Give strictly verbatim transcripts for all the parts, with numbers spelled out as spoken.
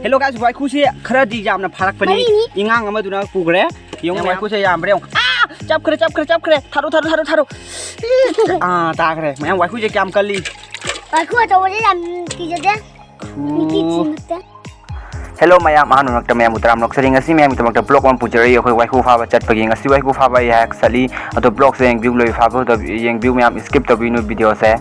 Hello guys, ꯋꯥꯏꯈꯨꯁꯦ ꯈꯔꯗꯤ ꯌꯥꯝꯅ ꯐꯥꯔꯛꯄꯅꯤ꯫ ꯃꯔꯤꯅꯤ꯫ ꯏꯉꯥꯡ ꯑꯃꯗꯨꯅ ꯄꯨꯈ꯭ꯔꯦ꯫ ꯌꯦꯡꯉꯨ, ꯃꯌꯥꯝ꯫ ꯋꯥꯏꯈꯨꯁꯦ ꯌꯥꯝꯕ꯭ꯔꯥ ꯌꯦꯡꯉꯨ꯫ ꯑꯥ! ꯆꯞꯈ꯭ꯔꯦ, ꯆꯞꯈ꯭ꯔꯦ, ꯆꯞꯈ꯭ꯔꯦ꯫ ꯊꯥꯔꯣ, ꯊꯥꯔꯣ, ꯊꯥꯔꯣ, ꯊꯥꯔꯣ꯫ ꯑꯥ, ꯇꯥꯈ꯭ꯔꯦ꯫ ꯃꯌꯥꯝ, ꯋꯥꯏꯈꯨꯁꯦ ꯀꯌꯥꯝ ꯀꯜꯂꯤ? ꯋꯥꯏꯈꯨ ꯑꯆꯧꯕꯁꯦ ꯌꯥꯝ ꯀꯤꯖꯗꯦ꯫ ꯈꯨ꯫ ꯃꯤꯀꯤ ꯆꯤꯡꯂꯛꯇꯦ꯫ Hello ꯃꯌꯥꯝ, ꯑꯍꯥꯟꯕꯃꯛꯇ ꯃꯌꯥꯝꯕꯨ ꯇꯔꯥꯝꯅ ꯑꯣꯛꯆꯔꯤ꯫ ꯉꯁꯤ ꯃꯌꯥꯝꯒꯤꯗꯃꯛꯇ vlog ꯑꯃ ꯄꯨꯖꯔꯛꯏ꯫ ꯑꯩꯈꯣꯏ ꯋꯥꯏꯈꯨ ꯐꯥꯕ ꯆꯠꯄꯒꯤ꯫ ꯉꯁꯤ ꯋꯥꯏꯈꯨ ꯐꯥꯕ ꯑꯩ ꯍꯥꯏꯍꯥꯛ ꯆꯠꯂꯤ꯫ ꯑꯗꯣ vlogꯁꯦ ꯌꯦꯡꯕꯤꯌꯨ, ꯂꯣꯏ ꯐꯥꯕ ꯌꯦꯡꯕꯤꯌꯨ ꯃꯌꯥꯝ, skip ꯇꯧꯕꯤꯅꯨ videoꯁꯦ꯫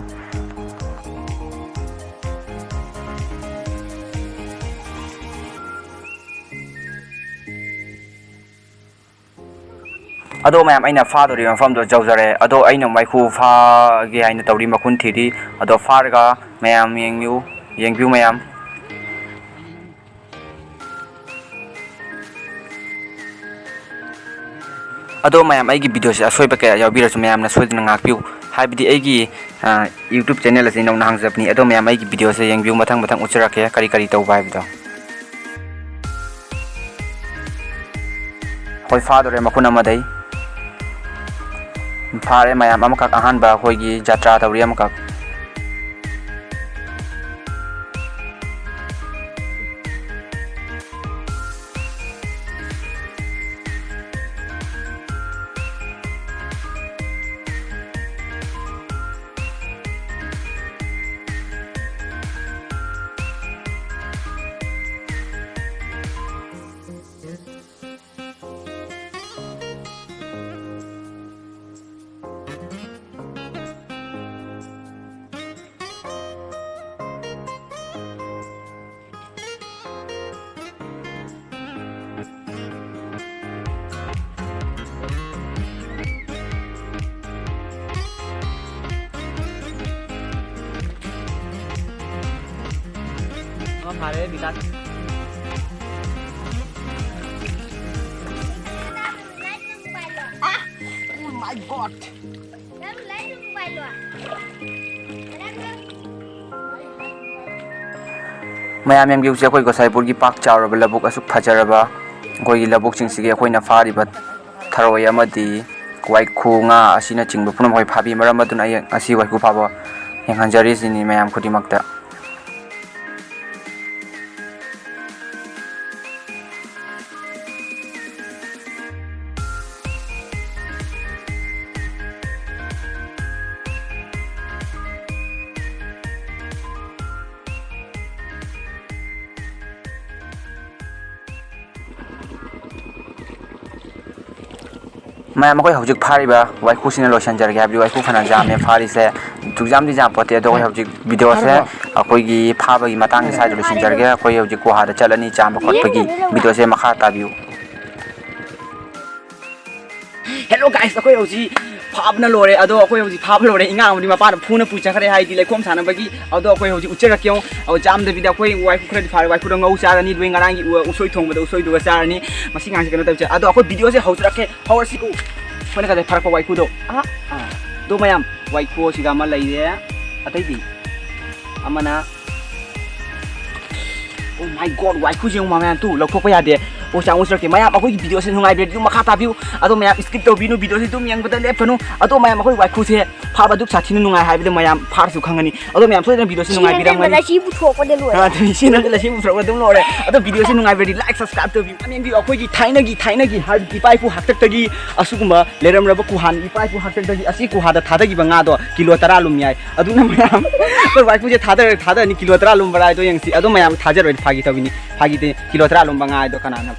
ꯑꯗꯣ ꯃꯌꯥꯝ, ꯑꯩꯅ ꯐꯥꯗꯣꯔꯤꯕ ꯃꯐꯝꯗꯣ ꯌꯧꯖꯔꯦ꯫ ꯑꯗꯣ ꯑꯩꯅ ꯋꯥꯏꯈꯨ ꯐꯥꯒꯦ ꯍꯥꯏꯅ ꯇꯧꯔꯤ, ꯃꯈꯨꯟ ꯊꯤꯔꯤ꯫ ꯑꯗꯣ ꯐꯥꯔꯒ ꯃꯌꯥꯝ ꯌꯦꯡꯕꯤꯌꯨ, ꯌꯦꯡꯕꯤꯌꯨ ꯃꯌꯥꯝ꯫ ꯑꯗꯣ ꯃꯌꯥꯝ, ꯑꯩꯒꯤ videoꯁꯦ ꯑꯁꯣꯏꯕ ꯀꯌꯥ ꯌꯥꯎꯕꯤꯔꯁꯨ ꯃꯌꯥꯝꯅ ꯁꯣꯏꯗꯅ ꯉꯥꯛꯄꯤꯌꯨ꯫ ꯍꯥꯏꯕꯗꯤ ꯑꯩꯒꯤ, ꯑ, YouTube channel ꯑꯁꯤ ꯅꯧꯅ ꯍꯥꯡꯖꯕꯅꯤ꯫ ꯑꯗꯣ ꯃꯌꯥꯝ, ꯑꯩꯒꯤ videoꯁꯦ ꯌꯦꯡꯕꯤꯌꯨ, ꯃꯊꯪ ꯃꯊꯪ ꯎꯠꯆꯔꯛꯀꯦ ꯀꯔꯤ ꯀꯔꯤ ꯇꯧꯕ ꯍꯥꯏꯕꯗꯣ꯫ ꯑꯩꯈꯣꯏ ꯐꯥꯗꯣꯔꯦ ꯃꯈꯨꯟ ꯑꯃꯗꯩ꯫ ꯐꯥꯔꯦ ꯃꯌꯥꯝ ꯑꯃꯈꯛ, ꯑꯍꯥꯟꯕ ꯑꯩꯈꯣꯏꯒꯤ ꯖꯇ꯭ꯔꯥ ꯇꯧꯔꯤ ꯑꯃꯈꯛ꯫ ꯐꯥꯔꯦ ꯕꯤꯀꯥꯁ꯫ Oh my God! ꯃꯌꯥꯝ ꯌꯦꯡꯕꯤꯌꯨꯁꯦ, ꯑꯩꯈꯣꯏ ꯒꯣꯁꯥꯏꯄꯨꯔꯒꯤ ꯄꯥꯛ ꯆꯥꯎꯔꯕ ꯂꯧꯕꯨꯛ, ꯑꯁꯨꯛ ꯐꯖꯔꯕ ꯑꯩꯈꯣꯏꯒꯤ ꯂꯧꯕꯨꯛꯁꯤꯡꯁꯤꯒꯤ ꯑꯩꯈꯣꯏꯅ ꯐꯥꯔꯤꯕ ꯊꯔꯣꯏ ꯑꯃꯗꯤ ꯋꯥꯏꯈꯨ, ꯉꯥ ꯑꯁꯤꯅꯆꯤꯡꯕ ꯄꯨꯝꯅꯃꯛ ꯑꯩꯈꯣꯏ ꯐꯥꯕꯤ꯫ ꯃꯔꯝ ꯑꯗꯨꯅ ꯑꯩ ꯉꯁꯤ ꯋꯥꯏꯈꯨ ꯐꯥꯕ ꯌꯦꯡꯍꯟꯖꯔꯤꯁꯤꯅꯤ ꯃꯌꯥꯝ ꯈꯨꯗꯤꯡꯃꯛꯇ꯫ ꯃꯌꯥꯝ, ꯑꯩꯈꯣꯏ ꯍꯧꯖꯤꯛ ꯐꯥꯔꯤꯕ ꯋꯥꯏꯈꯨꯁꯤꯅ ꯂꯣꯏꯁꯤꯟꯖꯔꯒꯦ ꯍꯥꯏꯕꯗꯤ ꯋꯥꯏꯈꯨ ꯐꯅ ꯌꯥꯝꯃꯦ ꯐꯥꯔꯤꯁꯦ꯫ ꯌꯥꯝꯗꯤ ꯌꯥꯝ ꯄꯣꯠꯇꯦ꯫ ꯑꯗꯣ ꯑꯩꯈꯣꯏ ꯍꯧꯖꯤꯛ ꯚꯤꯗꯤꯑꯣꯁꯦ ꯑꯩꯈꯣꯏꯒꯤ ꯐꯥꯕꯒꯤ ꯃꯇꯥꯡꯁꯦ ꯁ꯭ꯋꯥꯏꯗ ꯂꯣꯏꯁꯤꯟꯖꯔꯒꯦ꯫ ꯑꯩꯈꯣꯏ ꯍꯧꯖꯤꯛ ꯒꯨꯍꯥꯗ ꯆꯠꯂꯅꯤ ꯆꯥꯝꯕ ꯈꯣꯠꯄꯒꯤ꯫ ꯚꯤꯗꯤꯑꯣꯁꯦ ꯃꯈꯥ ꯇꯥꯕꯤꯌꯨ꯫ Hello guys, ꯑꯩꯈꯣꯏ ꯍꯧꯖꯤꯛ ꯐꯥꯕꯅ ꯂꯣꯏꯔꯦ꯫ ꯑꯗꯣ ꯑꯩꯈꯣꯏ ꯍꯧꯖꯤꯛ ꯐꯥꯕ ꯂꯣꯏꯔꯦ꯫ ꯏꯉꯥ ꯑꯃꯗꯤ ꯃꯄꯥꯅ ꯐꯨꯅ ꯄꯨꯖꯈ꯭ꯔꯦ, ꯍꯥꯏꯗꯤ ꯂꯩꯈꯣꯝ ꯁꯥꯟꯅꯕꯒꯤ꯫ ꯑꯗꯣ ꯑꯩꯈꯣꯏ ꯍꯧꯖꯤꯛ ꯎꯠꯆꯔꯛꯀꯦ ꯌꯦꯡꯉꯣ꯫ ꯑꯗꯣ ꯆꯥꯝꯗꯕꯤꯗ ꯑꯩꯈꯣꯏ ꯋꯥꯏꯈꯨ ꯈꯔꯗꯤ ꯐꯥꯔꯦ꯫ ꯋꯥꯏꯈꯨꯗ ꯉꯧ ꯆꯥꯔꯅꯤ꯫ ꯑꯗꯨꯒ ꯉꯔꯥꯡꯒꯤ ꯎ-, ꯎꯁꯣꯏ ꯊꯣꯡꯕꯗ ꯎꯁꯣꯏꯗꯨꯒ ꯆꯥꯔꯅꯤ꯫ ꯃꯁꯤ ꯉꯥꯡꯁꯦ ꯀꯩꯅꯣ ꯇꯧꯁꯦ꯫ ꯑꯗꯣ ꯑꯩꯈꯣꯏ ꯚꯤꯗꯤꯑꯣꯁꯦ ꯍꯧꯖꯔꯛꯀꯦ꯫ ꯍꯧꯔꯁꯤꯀꯣ꯫ ꯑꯩꯈꯣꯏꯅ ꯀꯗꯥꯏ ꯐꯥꯔꯛꯄ ꯋꯥꯏꯈꯨꯗꯣ? ꯑꯥ, ꯑꯥ꯫ ꯑꯗꯣ ꯃꯌꯥꯝ, ꯋꯥꯏꯈꯨ ꯑꯁꯤꯒ ꯑꯃ ꯂꯩꯔꯦ꯫ ꯑꯇꯩꯗꯤ? ꯑꯃꯅ, oh my God, ꯋꯥꯏꯈꯨꯁꯦ ꯌꯦꯡꯉꯨ ꯃꯌꯥꯝ, ꯇꯨ, ꯂꯧꯊꯣꯛꯄ ꯌꯥꯗꯦ꯫ ꯑꯣ, ꯆꯥꯃꯨꯛ ꯆꯠꯂꯛꯀꯦ꯫ ꯃꯌꯥꯝ, ꯑꯩꯈꯣꯏꯒꯤ ꯚꯤꯗꯤꯑꯣꯁꯦ ꯅꯨꯡꯉꯥꯏꯕꯤꯔꯗꯤ ꯑꯗꯨꯝ ꯃꯈꯥ ꯇꯥꯕꯤꯌꯨ꯫ ꯑꯗꯣ ꯃꯌꯥꯝ, skip ꯇꯧꯕꯤꯅꯨ, ꯚꯤꯗꯤꯑꯣꯁꯦ ꯑꯗꯨꯝ ꯌꯦꯡꯕꯗ ꯂꯦꯞꯀꯅꯨ꯫ ꯑꯗꯣ ꯃꯌꯥꯝ, ꯑꯩꯈꯣꯏ ꯋꯥꯏꯈꯨꯁꯦ ꯐꯥꯕ ꯑꯗꯨꯛ ꯁꯥꯊꯤꯅ ꯅꯨꯡꯉꯥꯏ ꯍꯥꯏꯕꯗ ꯃꯌꯥꯝ ꯐꯥꯔꯁꯨ ꯈꯪꯒꯅꯤ꯫ ꯑꯗꯣ ꯃꯌꯥꯝ, ꯁꯣꯏꯗꯅ ꯚꯤꯗꯤꯑꯣꯁꯦ ꯅꯨꯡꯉꯥꯏꯕꯤꯔꯝꯒꯅꯤ꯫ ꯂꯁꯤ ꯄꯨꯊꯣꯛꯄꯗ ꯂꯣꯏꯔꯦ꯫ ꯑꯥ, ꯑꯗꯨ ꯏꯆꯦꯅꯁꯨ ꯂꯁꯤ ꯄꯨꯊꯣꯛꯄ ꯑꯗꯨꯝ ꯂꯣꯏꯔꯦ꯫ ꯑꯗꯣ ꯚꯤꯗꯤꯑꯣꯁꯦ ꯅꯨꯡꯉꯥꯏꯕꯤꯔꯗꯤ like, subscribe ꯇꯧꯕꯤꯌꯨ꯫ ꯃꯌꯥꯝ ꯌꯦꯡꯕꯤꯌꯨ, ꯑꯩꯈꯣꯏꯒꯤ ꯊꯥꯏꯅꯒꯤ, ꯊꯥꯏꯅꯒꯤ ꯍꯥꯏꯕꯗꯤ ꯏꯄꯥ ꯏꯄꯨ ꯍꯥꯛꯇꯛꯇꯒꯤ ꯑꯁꯤꯒꯨꯝꯕ ꯂꯩꯔꯝꯂꯕ ꯀꯨꯍꯥꯟ, ꯏꯄꯥ ꯏꯄꯨ ꯍꯥꯛꯇꯛꯇꯒꯤ ꯑꯁꯤ ꯀꯨꯍꯥꯗ ꯊꯥꯗꯈꯤꯕ ꯉꯥꯗꯣ ꯀꯤꯂꯣ ꯇꯔꯥ ꯂꯨꯝ ꯌꯥꯏ꯫ ꯑꯗꯨꯅ ꯃꯌꯥꯝ, ꯑꯩꯈꯣꯏ ꯋꯥꯏꯈꯨꯁꯦ ꯊꯥꯗꯔ-, ꯊꯥꯗꯔꯅꯤ, ꯀꯤꯂꯣ ꯇꯔꯥ ꯂꯨꯝꯕꯔꯥ ꯍꯥꯏꯗꯣ ꯌꯦꯡꯁꯤ꯫ ꯑꯗꯣ ꯃꯌꯥꯝ ꯊꯥꯖꯔꯣꯏ, ꯐꯥꯒꯤ ꯇꯧꯕꯤꯅꯤ, ꯐꯥꯒꯤ ꯇꯧ-, ꯀꯤꯂꯣ ꯇꯔꯥ ꯂꯨꯝꯕ ꯉꯥ ꯍꯥꯏꯗꯣ ꯀꯅꯥꯅ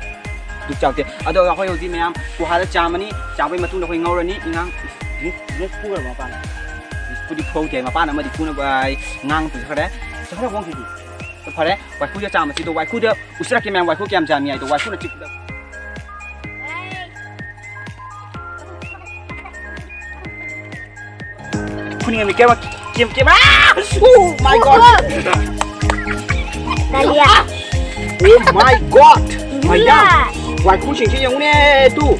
ꯑꯗꯨꯛ ꯆꯥꯎꯗꯦ꯫ ꯑꯗꯣ ꯑꯩꯈꯣꯏ ꯍꯧꯖꯤꯛ ꯃꯌꯥꯝ ꯀꯨꯍꯥꯗ ꯆꯥꯝꯃꯅꯤ, ꯆꯥꯝꯕꯩ ꯃꯇꯨꯡꯗ ꯑꯩꯈꯣꯏ ꯉꯧꯔꯅꯤ꯫ ꯏꯉꯥꯡ, ꯗ꯭ꯔꯤꯡ, ꯗ꯭ꯔꯤꯡ ꯐꯨꯈ꯭ꯔꯕ ꯃꯄꯥꯅ? ꯐꯨꯗꯤ ꯐꯨꯍꯧꯗꯦ, ꯃꯄꯥꯅ ꯑꯃꯗꯤ ꯐꯨꯅꯕ ꯉꯥꯡ ꯄꯨꯈ꯭ꯔꯦ꯫ ꯆꯠꯈ꯭ꯔꯦ ꯋꯥꯡꯈꯩꯗꯤ꯫ ꯐꯔꯦ, ꯋꯥꯏꯈꯨꯗ ꯆꯥꯝꯃꯁꯤꯗꯣ, ꯋꯥꯏꯈꯨꯗ ꯎꯁꯤꯔꯛꯀꯦ ꯃꯌꯥꯝ, ꯋꯥꯏꯈꯨ ꯀꯌꯥꯝ ꯆꯥꯝꯃꯤ ꯍꯥꯏꯗꯣ, ꯋꯥꯏꯈꯨꯅ ꯆꯤꯛꯄꯗ꯫ ꯐꯨꯅꯤꯡꯉꯦ, ꯃꯤ ꯀꯦꯝ-, ꯀꯦꯝ-, ꯀꯦꯝ-, ꯑꯥ! Oh my God! ꯅꯥꯂꯤꯌꯥ꯫ Oh my God! ꯃꯌꯥ! ꯏꯕꯨꯡꯉꯣ! ꯋꯥꯏꯈꯨꯁꯤꯡꯁꯤ ꯌꯦꯡꯉꯨꯅꯦ, ꯇꯨ!